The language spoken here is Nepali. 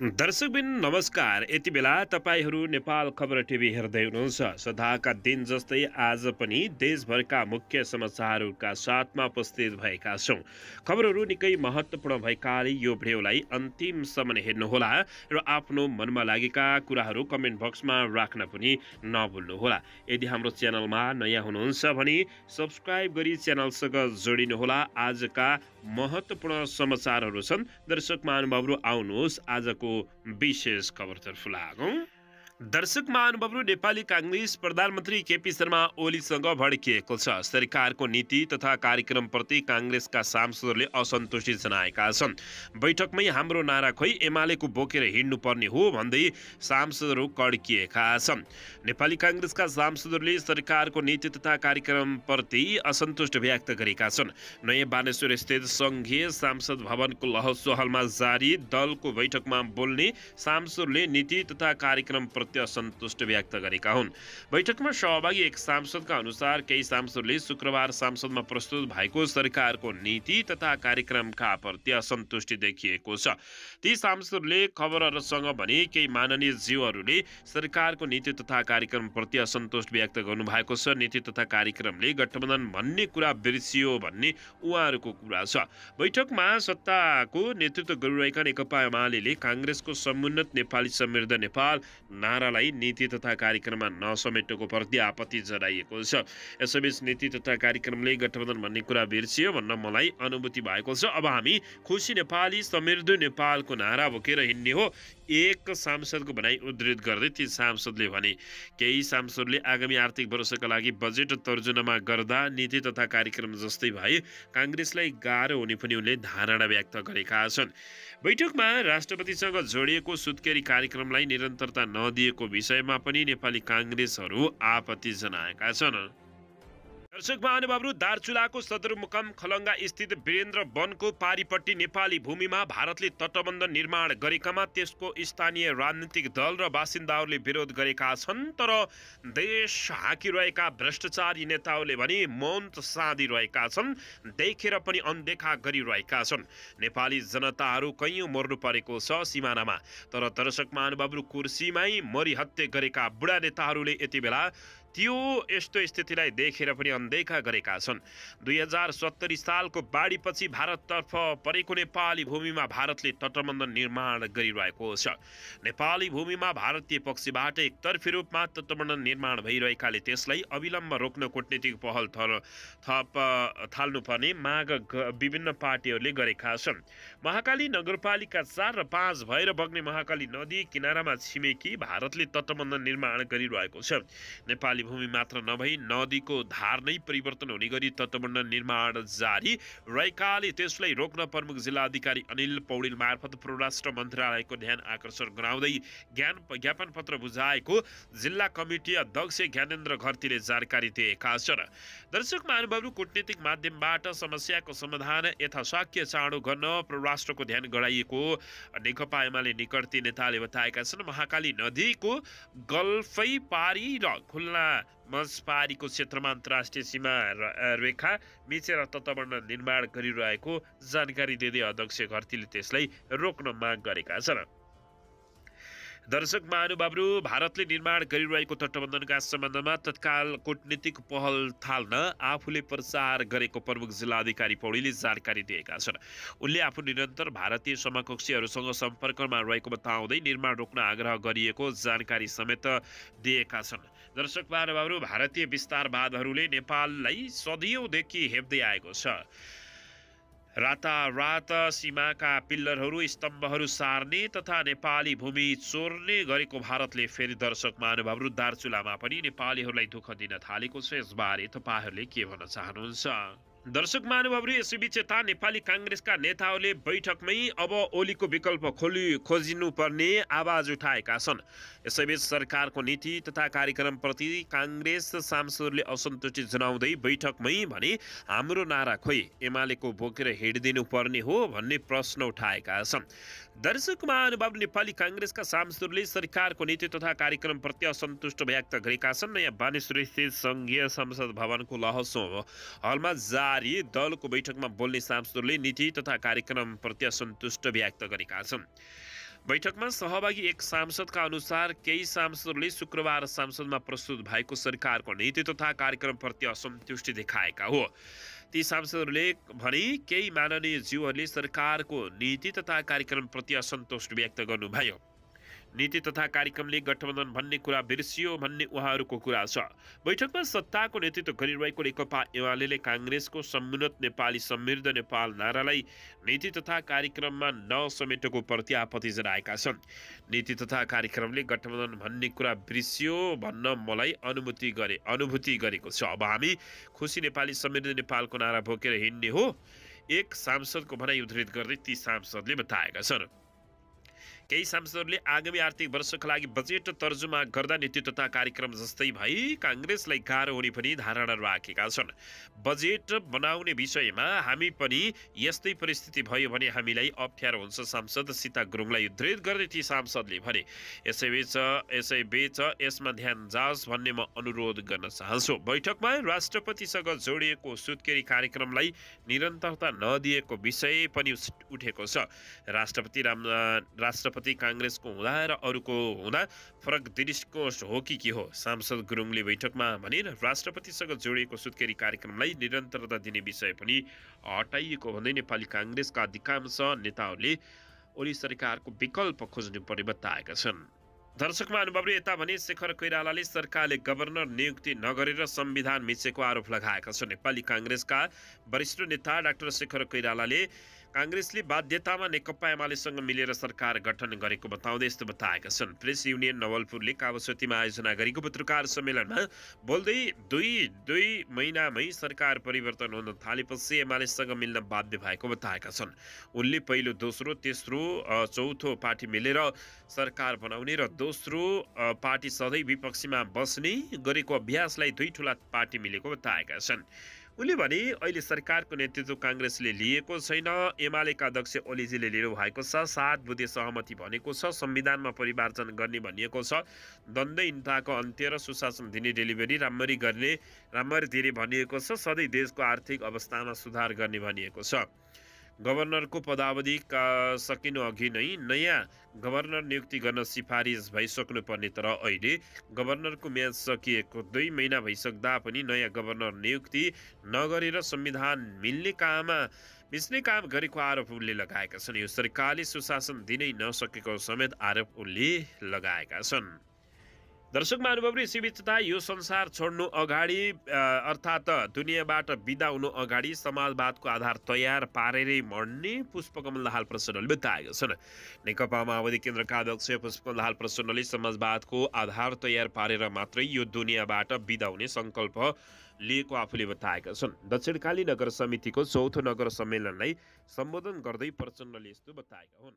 दर्शकबिन नमस्कार। यति बेला तपाईहरू नेपाल खबर टिभी हेर्दै हुनुहुन्छ। सदाका दिन जस्तै आज पनि देशभरका मुख्य समाचारहरूका साथमा उपस्थित भएका छौँ। खबरहरू निकै महत्त्वपूर्ण भएकाले यो भिडियोलाई अन्तिमसम्म हेर्नुहोला र आफ्नो मनमा लागेका कुराहरू कमेन्ट बक्समा राख्न पनि नभुल्नुहोला। यदि हाम्रो च्यानलमा नयाँ हुनुहुन्छ भने सब्स्क्राइब गरी च्यानलसँग जोडिनुहोला। आजका महत्त्वपूर्ण समाचारहरू छन्। दर्शक महानुभावहरू आउनुहोस् आजको विशेष खबरतर्फ लागौं। दर्शक महानुभावहरू, नेपाली कांग्रेस प्रधानमन्त्री केपी शर्मा ओलीसँग भड्किएको छ। सरकारको नीति तथा कार्यक्रमप्रति कांग्रेसका सांसदहरूले असन्तुष्टि जनाएका छन्। बैठकमै हाम्रो नारा खोइ एमालेको बोकेर हिँड्नुपर्ने हो भन्दै सांसदहरू कड्किएका छन्। नेपाली कांग्रेसका सांसदहरूले सरकारको नीति तथा कार्यक्रमप्रति असन्तुष्ट व्यक्त गरेका छन्। नयाँ बानेश्वर स्थित संघीय सांसद भवनको लहसोहलमा जारी दलको बैठकमा बोल्ने सांसदहरूले नीति तथा कार्यक्रम असन्तुष्ट व्यक्त गरेका हुन्। बैठकमा सहभागी एक सांसदका अनुसार केही सांसदले शुक्रबार संसदमा प्रस्तुत भएको सरकारको नीति तथा कार्यक्रमका प्रति असन्तुष्टि देखिएको छ। ती सांसदले खबरहरूसँग भने केही माननीय ज्यूहरूले सरकारको नीति तथा कार्यक्रमप्रति असन्तुष्ट व्यक्त गर्नुभएको छ। नीति तथा कार्यक्रमले गठबन्धन भन्ने कुरा बिर्सियो भन्ने उहाँहरूको कुरा छ। बैठकमा सत्ताको नेतृत्व गरिरहेका नेकपा एमाले कांग्रेसको समुन्नत नेपाली समृद्ध नेपाल नारालाई नीति तथा कार्यक्रममा नसमेटेको प्रति आपत्ति जनाइएको छ। यसैबीच नीति तथा कार्यक्रमले गठबन्धन भन्ने कुरा बिर्सियो भन्न मलाई अनुभूति भएको छ। अब हामी खुसी नेपाली समृद्ध नेपालको नारा बोकेर हिँड्ने हो, एक सांसदको भनाइ उद्धृत गर्दै ती सांसदले भने। केही सांसदले आगामी आर्थिक वर्षका लागि बजेट तर्जुमामा गर्दा नीति तथा कार्यक्रम जस्तै भए कांग्रेसलाई गाह्रो हुने पनि उनले धारणा व्यक्त गरेका छन्। बैठकमा राष्ट्रपतिसँग जोडिएको सुत्केरी कार्यक्रमलाई निरन्तरता नदिएको विषयमा पनि नेपाली कांग्रेसहरू आपत्ति जनाएका छन्। दर्शक महानुभावहरू, दार्चुलाको सदरमुकाम खलङ्गा स्थित वीरेन्द्र वनको पारिपट्टि नेपाली भूमिमा भारतले तटबन्ध निर्माण गरेकामा त्यसको स्थानीय राजनीतिक दल र बासिन्दाहरूले विरोध गरेका छन्। तर देश हाँकिरहेका भ्रष्टाचारी नेताहरूले भने मौन साधिरहेका छन्, देखेर पनि अनदेखा गरिरहेका छन्। नेपाली जनताहरू कैयौँ मर्नु परेको छ सिमानामा, तर दर्शक महानुभावहरू, कुर्सीमै मरिहत्ते गरेका बुढा नेताहरूले यति बेला त्यो यस्तो स्थितिलाई देखेर पनि अनदेखा गरेका छन्। 2070 सालको बाढीपछि भारततर्फ परेको नेपाली भूमिमा भारतले तटबन्ध निर्माण गरिरहेको छ। नेपाली भूमिमा भारतीय पक्षबाट एकतर्फी रूपमा तटबन्ध निर्माण भइरहेकाले त्यसलाई अविलम्ब रोक्न कूटनीतिक पहल थाल्नुपर्ने माग विभिन्न पार्टीहरूले गरेका छन्। महाकाली नगरपालिका 4 र 5 भएर बग्ने महाकाली नदी किनारामा छिमेकी भारतले तटबन्ध निर्माण गरिरहेको छ। नेपाली भूमि मात्र नभई नदीको धार नै परिवर्तन हुने गरी तटबन्ध निर्माण जारी रहेकाले त्यसलाई रोक्न प्रमुख जिल्लाधिकारी अनिल पौडेल मार्फत परराष्ट्र मन्त्रालयको ध्यान आकर्षण गराउँदै ज्ञापन पत्र बुझाएको जिल्ला कमिटी अध्यक्ष ज्ञानेन्द्र घरतीले जानकारी दिएका छन्। दर्शक महानुभावहरू, कूटनीतिक माध्यमबाट समस्याको समाधान यथाशक्य चाँडो गर्न परराष्ट्रको ध्यान गराइएको नेकपा एमाले निकटती नेताले बताएका छन्। महाकाली नदीको गल्फै पारी र खुल्ला मझपारीको क्षेत्रमा अन्तर्राष्ट्रिय सीमा रेखा मिचेर तटबन्ध निर्माण गरिरहेको जानकारी दिँदै अध्यक्ष घरतीले त्यसलाई रोक्न माग गरेका छन्। दर्शक महानुभावहरू, भारतले निर्माण गरिरहेको तटबन्धनका सम्बन्धमा तत्काल कूटनीतिक पहल थाल्न आफूले प्रचार गरेको प्रमुख जिल्लाधिकारी पौडेलले जानकारी दिएका छन्। उनले आफू निरन्तर भारतीय समकक्षीहरूसँग सम्पर्कमा रहेको बताउँदै निर्माण रोक्न आग्रह गरिएको जानकारी समेत दिएका छन्। दर्शक महानुभावहरू, भारतीय विस्तारवादहरूले नेपाललाई सदियौँदेखि हेप्दै आएको छ। रातारात सीमाका पिल्लरहरू स्तम्भहरू सार्ने तथा नेपाली भूमि चोर्ने गरेको भारतले फेरि दर्शक महानुभावहरू दार्चुलामा पनि नेपालीहरूलाई दुःख दिन थालेको छ। यसबारे तपाईँहरूले के भन्न चाहनुहुन्छ? दर्शक महानुभावहरू, यसैबीच यता नेपाली कांग्रेसका नेताहरूले बैठकमै अब ओलीको विकल्प खोजिनुपर्ने आवाज उठाएका छन्। यसैबीच सरकारको नीति तथा कार्यक्रमप्रति कांग्रेस सांसदहरूले असन्तुष्टि जनाउँदै बैठकमै भने हाम्रो नारा खोइ एमालेको बोकेर हिँडिदिनु पर्ने हो भन्ने प्रश्न उठाएका छन्। दर्शक महानुभाव, नेपाली कांग्रेसका सांसदहरूले सरकारको नीति तथा कार्यक्रमप्रति असन्तुष्ट व्यक्त गरेका छन्। नयाँ बानेश्वर स्थित संघीय संसद भवनको लहसो हलमा जारी दलको बैठकमा बोल्ने सांसदहरूले नीति तथा कार्यक्रमप्रति असन्तुष्ट व्यक्त गरेका छन्। बैठकमा सहभागी एक सांसदका अनुसार केही सांसदहरूले शुक्रबार संसदमा प्रस्तुत भएको सरकारको नीति तथा कार्यक्रमप्रति असन्तुष्टि देखाएका हो। ती सांसदहरूले भने केही माननीय ज्यूहरूले सरकारको नीति तथा कार्यक्रमप्रति असन्तोष व्यक्त गर्नुभयो। नीति तथा कार्यक्रमले गठबन्धन भन्ने कुरा बिर्सियो भन्ने उहाँहरूको कुरा छ। बैठकमा सत्ताको नेतृत्व गरिरहेको नेकपा एमाले काङ्ग्रेसको समुन्नत नेपाली समृद्ध नेपाल नारालाई नीति तथा कार्यक्रममा नसमेटेको प्रति आपत्ति जनाएका छन्। नीति तथा कार्यक्रमले गठबन्धन भन्ने कुरा बिर्सियो भन्न मलाई अनुभूति गरेको छ। अब हामी खुसी नेपाली समृद्ध नेपालको नारा बोकेर हिँड्ने हो, एक सांसदको भनाइ उद्धृत गर्दै ती सांसदले बताएका छन्। केही सांसदहरूले आगामी आर्थिक वर्षका लागि बजेट तर्जुमा गर्दा नीति तथा कार्यक्रम जस्तै भई काङ्ग्रेसलाई गाह्रो हुने पनि धारणा राखेका छन्। बजेट बनाउने विषयमा हामी पनि यस्तै परिस्थिति भयो भने हामीलाई अप्ठ्यारो हुन्छ, सांसद सीता गुरुङलाई उद्धृत गर्दै ती सांसदले भने। यसैबीच यसमा ध्यान जाओस् भन्ने म अनुरोध गर्न चाहन्छु। बैठकमा राष्ट्रपतिसँग जोडिएको सुत्केरी कार्यक्रमलाई निरन्तरता नदिएको विषय पनि उठेको छ। राष्ट्रपति काङ्ग्रेसको हुँदा र अरूको हुँदा फरक दृष्टिकोण हो कि के हो? सांसद गुरुङले बैठकमा भने राष्ट्रपतिसँग जोडिएको सुत्केरी कार्यक्रमलाई निरन्तरता दिने विषय पनि हटाइएको भन्दै नेपाली काङ्ग्रेसका अधिकांश नेताहरूले ओली सरकारको विकल्प खोज्नुपर्ने बताएका छन्। दर्शक महानुभावले यता भने शेखर कोइरालाले सरकारले गभर्नर नियुक्ति नगरेर संविधान मिचेको आरोप लगाएका छन्। नेपाली काङ्ग्रेसका वरिष्ठ नेता डाक्टर शेखर कोइरालाले काङ्ग्रेसले बाध्यतामा नेकपा एमालेसँग मिलेर सरकार गठन गरेको बताउँदै यस्तो बताएका छन्। प्रेस युनियन नवलपुरले कावासोतीमा आयोजना गरेको पत्रकार सम्मेलनमा बोल्दै दुई महिनामै सरकार परिवर्तन हुन थालेपछि एमालेसँग मिल्न बाध्य भएको बताएका छन्। उनले पहिलो, दोस्रो, तेस्रो, चौथो पार्टी मिलेर सरकार बनाउने र दोस्रो पार्टी सधैँ विपक्षीमा बस्ने गरेको अभ्यासलाई दुई ठुला पार्टी मिलेको बताएका छन्। उनले भने अहिले सरकारको नेतृत्व काङ्ग्रेसले लिएको छैन, एमालेका अध्यक्ष ओलीजीले लिनु भएको छ। 7 बुँदे सहमति भनेको छ, संविधानमा परिमार्जन गर्ने भनिएको छ, द्वन्द्वहीनताको अन्त्य र सुशासन दिने, डेलिभरी राम्ररी दिने भनिएको छ, सधैँ देशको आर्थिक अवस्थामा सुधार गर्ने भनिएको छ। गभर्नरको पदावधि सकिनु अघि नै नयाँ गभर्नर नियुक्ति गर्न सिफारिस भइसक्नुपर्ने, तर अहिले गभर्नरको म्याद सकिएको 2 महिना भइसक्दा पनि नयाँ गभर्नर नियुक्ति नगरेर संविधान मिच्ने काम गरेको आरोप उनले लगाएका छन्। यो सरकारले सुशासन दिनै नसकेको समेत आरोप उनले लगाएका छन्। दर्शक महानुभावले यसैबीच यो संसार छोड्नु अगाडि अर्थात् दुनियाँबाट बिदा हुनु अगाडि समाजवादको आधार तयार पारेरै मर्ने पुष्पकमल दाहाल प्रचण्डले बताएका छन्। नेकपा माओवादी केन्द्रका अध्यक्ष पुष्पकमल दाहाल प्रचण्डले समाजवादको आधार तयार पारेर मात्रै यो दुनियाँबाट बिदा हुने सङ्कल्प लिएको आफूले बताएका छन्। दक्षिणकाली नगर समितिको 4थो नगर सम्मेलनलाई सम्बोधन गर्दै प्रचण्डले यस्तो बताएका हुन्।